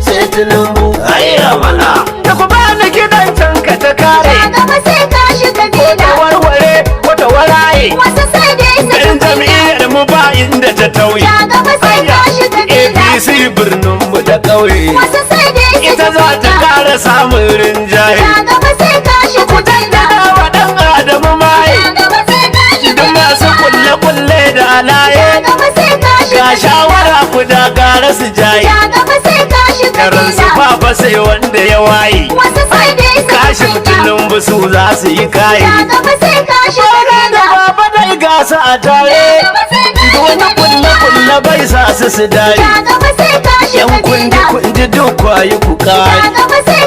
Sai Tinubu. Ayya mana. Da ku bani kiɗan can ka ta kare. Ja gaba sai ka shiga Ta dila. warware wata waraye. Wasu sai dai su Dan ji kunya. jam'iyyar mu ba inda ta tauye. Ja gaba sai ka shiga dila. APC birnin mu da ƙauye. Wasu sai dai su Ita ji za ta kunya. ƙara samun rinjaye. Ja gaba sai ka shiga dila. Dawa ɗan Adamu maye. Ja gaba sai ka shiga Duk masu dila. kulle-kulle da alaye. Ja gaba sai ka shiga Ga dila. shawara ku da gara su jaye. Ja gaba sai ka shiga Karan su dila. fafa sai wanda ya waye. Wasu sai dai su ji Kashi kunya. mutumin su za su yi kaye. Ja gaba sai ka shiga Da dila. baba dai gasa a tare. Ja gaba sai ka Duk wani shiga dila. kulle-kulle bai sa su su dare. Ja gaba sai ka Yan shiga kundi dila. kundi duk kwayi ku Ja kare. gaba sai